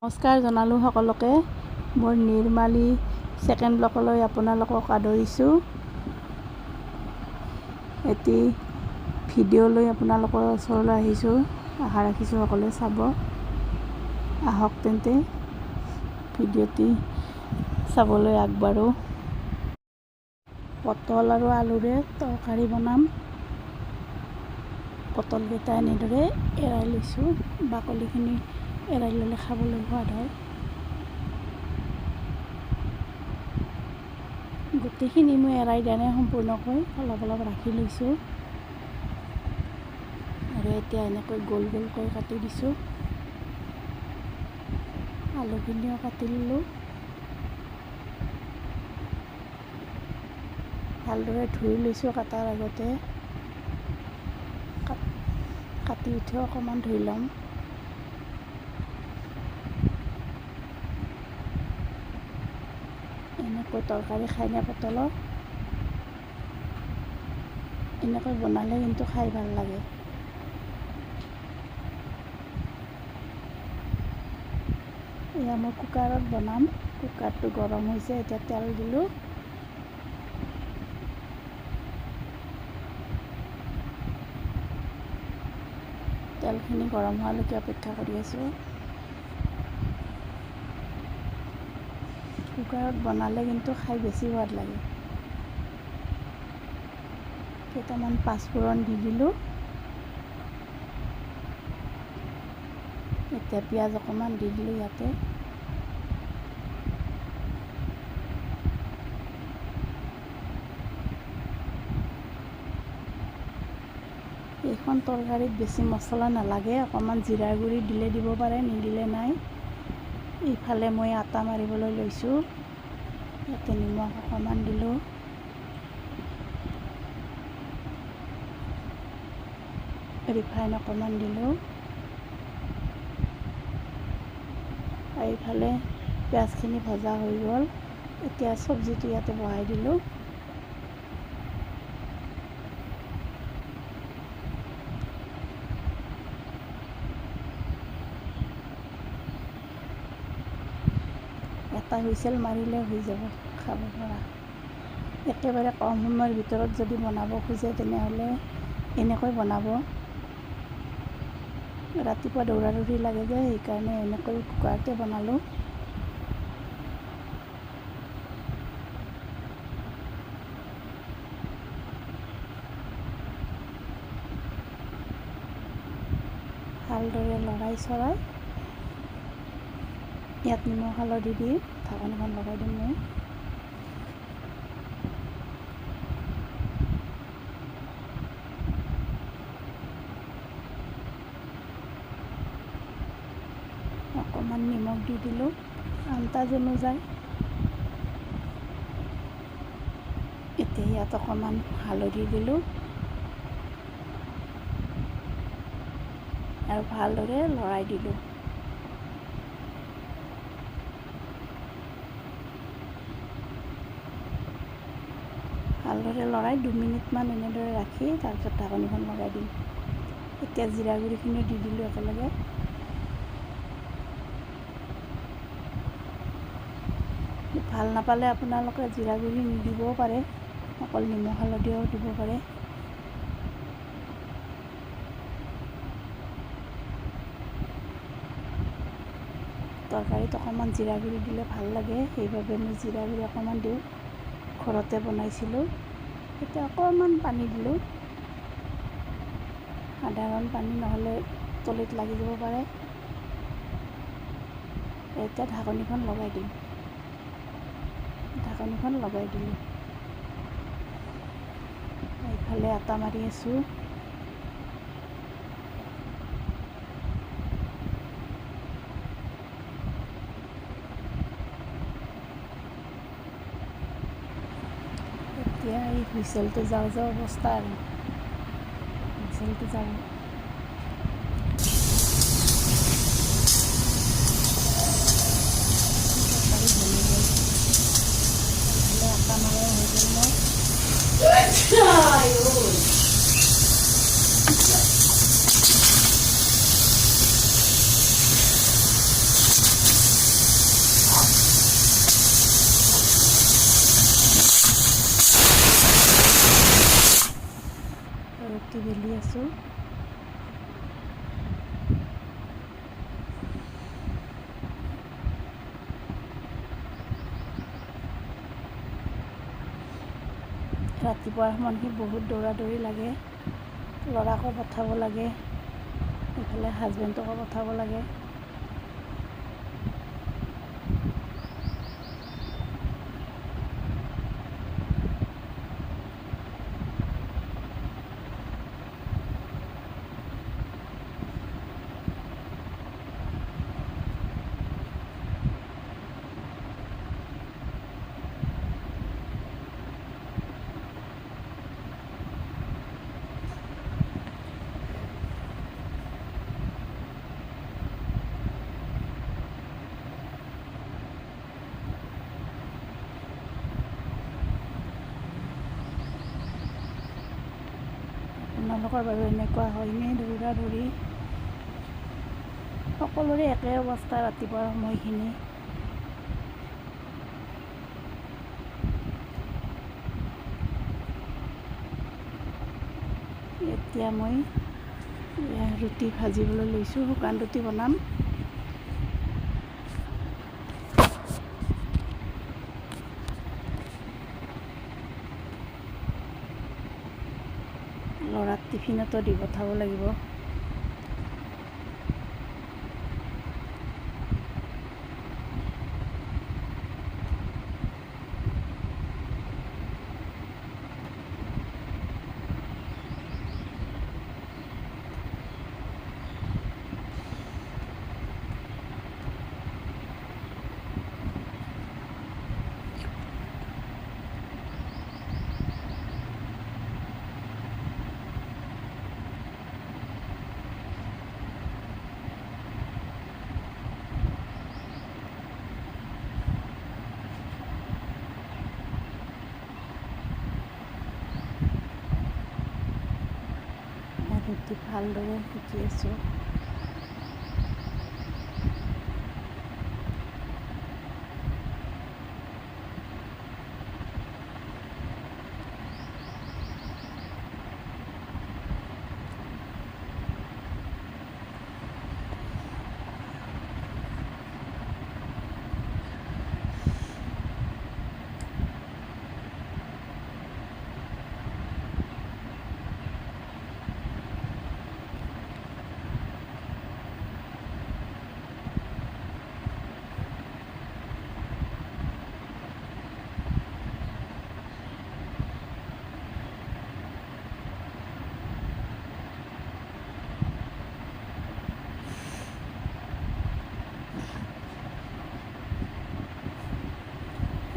নমস্কাৰ জনালোঁ সকলোকে। মোৰ নিৰ্মালী ছেকেণ্ড ব্লকলৈ আপোনালোকক আদৰিছোঁ। এটি ভিডিঅ' লৈ আপোনালোকৰ ওচৰলৈ আহিছোঁ। আশা ৰাখিছোঁ সকলোৱে চাব। আহক তেন্তে ভিডিঅ'টি চাবলৈ আগবাঢ়োঁ। পটল আৰু আলুৰে তৰকাৰী বনাম। পটলকেইটা এনেদৰে এৰাই লৈছোঁ, বাকলিখিনি এৰাই ল'লে খাবলৈ সোৱাদ হয়। গোটেইখিনি মই এৰাই দিয়া নাই সম্পূৰ্ণকৈ, অলপ অলপ ৰাখি লৈছোঁ। আৰু এতিয়া এনেকৈ গোল গোলকৈ কাটি দিছোঁ। আলুখিনিও কাটি ল'লোঁ। ভালদৰে ধুই লৈছোঁ কটাৰ আগতে। কাটি উঠিও অকণমান ধুই ল'ম। এনেকৈ তৰকাৰী খায়নে পটলৰ? এনেকৈ বনালে কিন্তু খাই ভাল লাগে। এয়া মই কুকাৰত বনাম। কুকাৰটো গৰম হৈছে, এতিয়া তেল দিলোঁ। তেলখিনি গৰম হোৱালৈকে অপেক্ষা কৰি আছোঁ। কুকাৰত বনালে কিন্তু খাই বেছি সোৱাদ লাগে। কেইটামান পাঁচফোৰণ দি দিলোঁ। এতিয়া পিঁয়াজ অকণমান দি দিলোঁ ইয়াতে। এইখন তৰকাৰীত বেছি মছলা নালাগে, অকণমান জিৰা গুড়ি দিলে দিব পাৰে, নিদিলে নাই। ইফালে মই আটা মাৰিবলৈ লৈছোঁ। ইয়াতে নিমখ অকণমান দিলোঁ। ৰিফাইন অকণমান দিলোঁ। এইফালে পিঁয়াজখিনি ভজা হৈ গ'ল। এতিয়া চব্জিটো ইয়াতে বহাই দিলোঁ। এটা হুইচেল মাৰিলে হৈ যাব খাব পৰা। একেবাৰে কম সময়ৰ ভিতৰত যদি বনাব খোজে তেনেহ'লে এনেকৈ বনাব। ৰাতিপুৱা দৌৰা দৌৰি লাগে যে, সেইকাৰণে এনেকৈ কুকাৰতে বনালোঁ। ভালদৰে লৰাই চৰাই ইয়াত নিমখ হালধি দি ঢাকনিখন লগাই দিম মই। অকণমান নিমখ দি দিলোঁ, আন্দাজ অনুযায়ী। এতিয়া ইয়াত অকণমান হালধি দিলোঁ আৰু ভালদৰে লৰাই দিলোঁ। ভালদৰে লৰাই 2 মিনিটমান এনেদৰে ৰাখি তাৰপিছত ঢাকনিখন লগাই দিম। এতিয়া জিৰা গুড়িখিনিও দি দিলোঁ একেলগে। ভাল নাপালে আপোনালোকে জিৰা গুড়ি নিদিবও পাৰে, অকল নিমখ হালধিও দিব পাৰে। তৰকাৰীত অকণমান জিৰা গুড়ি দিলে ভাল লাগে, সেইবাবে মই জিৰা গুড়ি অকণমান দিওঁ। ঘৰতে বনাইছিলোঁ। এতিয়া অকণমান পানী দিলোঁ, সাধাৰণ পানী, নহ'লে তলিত লাগি যাব পাৰে। এতিয়া ঢাকনিখন লগাই দিম। ঢাকনিখন লগাই দিলোঁ। এইফালে আটা মাৰি আছোঁ। এতিয়া এই হুইচেলটো যাওঁ যাওঁ অৱস্থা আৰু হুইচেলটো যাব। তৰকাৰী বনি গ'ল। এইফালে আটা মৰাও হৈ গ'ল মোৰ। ৰুটি বেলি আছোঁ। ৰাতিপুৱাৰ সময়খিনি বহুত দৌৰা দৌৰি লাগে, ল'ৰাকো পঠাব লাগে, ইফালে হাজবেণ্ডকো পঠাব লাগে। আপোনালোকৰ বাৰু এনেকুৱা হয়নে দৌৰা দৌৰি? সকলোৰে একে অৱস্থা ৰাতিপুৱাৰ সময়খিনি। এতিয়া মই ৰুটি ভাজিবলৈ লৈছোঁ, শুকান ৰুটি বনাম। ল'ৰাক টিফিনতো দি পঠাব লাগিব। ৰুটি ভালদৰে শিকি আছোঁ।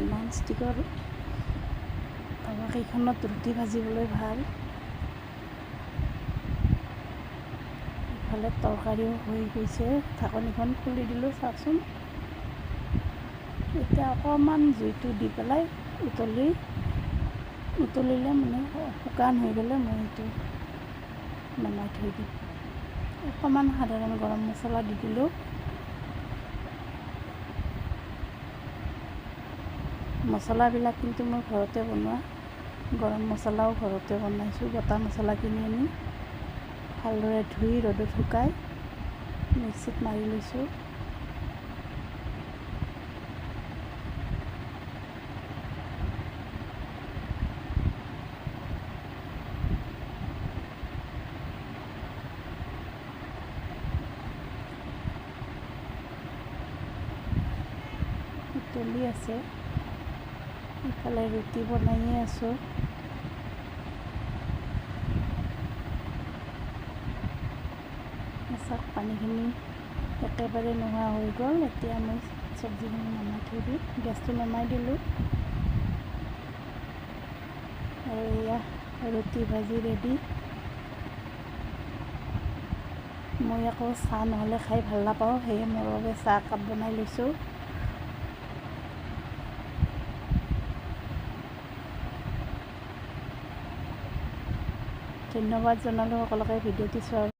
নন ষ্টিকৰ তাৱাকেইখনত ৰুটি ভাজিবলৈ ভাল। ইফালে তৰকাৰীও হৈ গৈছে, ঢাকনিখন খুলি দিলোঁ, চাওকচোন। এতিয়া অকণমান জুইটো দি পেলাই উতলিলে মানে শুকান হৈ গ'লে মই এইটো নমাই থৈ দিম। অকণমান সাধাৰণ গৰম মছলা দি দিলোঁ। মছলাবিলাক কিন্তু মই ঘৰতে বনোৱা, গৰম মছলাও ঘৰতে বনাইছোঁ। গোটা মছলা কিনি আনি ভালদৰে ধুই ৰ'দত শুকাই মিক্সিত মাৰি লৈছোঁ। উতলি আছে, ইফালে ৰুটি বনাইয়ে আছোঁ। চাওক, পানীখিনি একেবাৰে নোহোৱা হৈ গ'ল। এতিয়া মই চব্জিখিনি নমাই থৈ দিম, গেছটো নমাই দিলোঁ। আৰু এয়া ৰুটি ভাজি ৰেডি। মই আকৌ চাহ নহ'লে খাই ভাল নাপাওঁ, সেয়ে মোৰ বাবে চাহ একাপ বনাই লৈছোঁ। ধন্যবাদ জনালোঁ সকলোকে ভিডিঅ'টি চোৱাৰ।